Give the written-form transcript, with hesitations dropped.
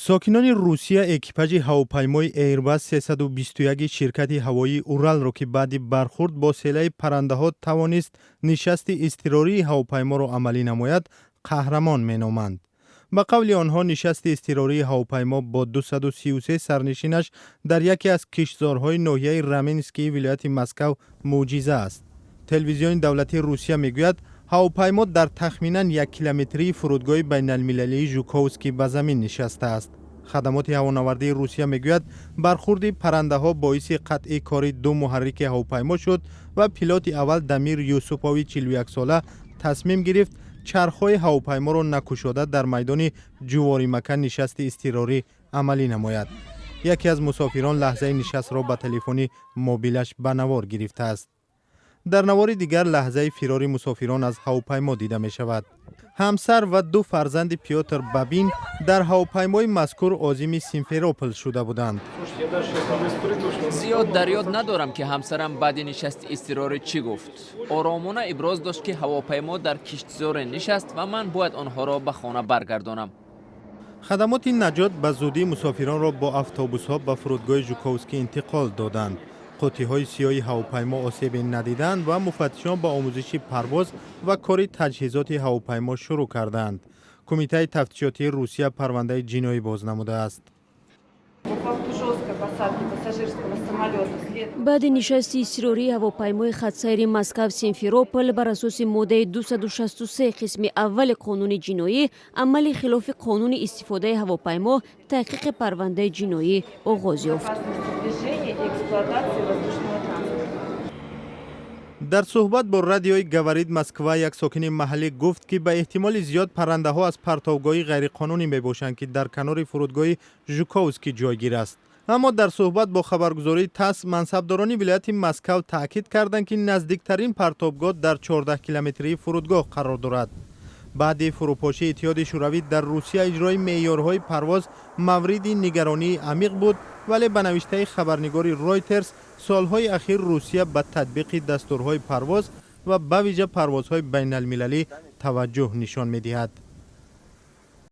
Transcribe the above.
Сокинони Русия экипажи ҳавопаймои Airbus 321 ширкати ҳавоии Уралро, ки баъди бархурд бо селаи паррандаҳо тавонист нишасти изтирории ҳавопайморо амалӣ намояд, қаҳрамон меноманд. Ба қавли онҳо, нишасти изтирории ҳавопаймо бо 233 сарнишинаш дар яке аз киштзорҳои ноҳияи Раменскии вилояти Москав мӯъҷиза аст. Телевизиони давлатии Русия мегӯяд, ҳавопаймо дар тахминан 1 километрии фурудгоҳи байналмилалии Жуковский ба замин нишастааст. Хадамоти ҳавонавардии Русия мегӯяд, бархурди паррандаҳо боиси қатъи кори ду муҳаррики ҳавопаймо шуд ва пилоти аввал Дамир Юсупови 41-сола тасмим гирифт чархҳои ҳавопайморо накушода, дар майдони ҷуворимакка нишасти изтирорӣ амалӣ намояд. Яке аз мусофирон лаҳзаи нишастро ба телефони мобилаш ба навор гирифтааст. Дар навори дигар лаҳзаи фирори мусофирон аз ҳавопаймо дида мешавад. Ҳамсар ва ду фарзанди Пётр Бабин дар ҳавопаймои мазкур озими Симферопол шуда буданд. Зиёд дар ёд надорам, ки ҳамсарам баъди нишасти изтирорӣ чӣ гуфт. Оромона иброз дошт, ки ҳавопаймо дар киштзоре нишаст ва ман бояд онҳоро ба хона баргардонам. Хадамоти наҷот ба зудӣ мусофиронро бо автобусҳо ба фурудгоҳи Жуковский интиқол доданд. Қуттиҳои сиёҳи ҳавопаймо осебе надиданд ва муфаттишон ба омӯзиши парвоз ва кори таҷҳизоти ҳавопаймо шурӯъ карданд. Кумитаи тафтишотии Русия парвандаи ҷиноӣ боз намудааст. Баъди нишасти изтирории ҳавопаймои хатсайри Москав Симферопол бар асоси моддаи 263 қисми аввали қонуни ҷиноӣ, амали хилофи қонуни истифодаи ҳавопаймо, таҳқиқи парвандаи ҷиноӣ оғоз ёфт. Движения и эксплуатации воздушного транспорта. Дар суҳбат бо радиои «Говорит Москва» як сокини маҳаллӣ гуфт, ки ба эҳтимоли зиёд паррандаҳо аз партовгоҳи ғайриқонунӣ мебошанд, ки дар канори фурудгоҳи Жуковский ҷойгир аст. Аммо дар суҳбат бо хабаргузории ТАСС мансабдорони вилояти Москав таъкид карданд, ки наздиктарин партобгоҳ дар 14 километрии фурудгоҳ қарор дорад. Баъди фурӯпошии Иттиҳоди Шӯравӣ дар Русия иҷрои меъёрҳои парвоз мавриди нигаронии амиқ буд, вале, ба навиштаи хабарнигори Ройтерс, солҳои ахир Русия ба татбиқи дастурҳои парвоз ва ба вижа парвозҳои байналмилалӣ таваҷҷӯҳ нишон медиҳад.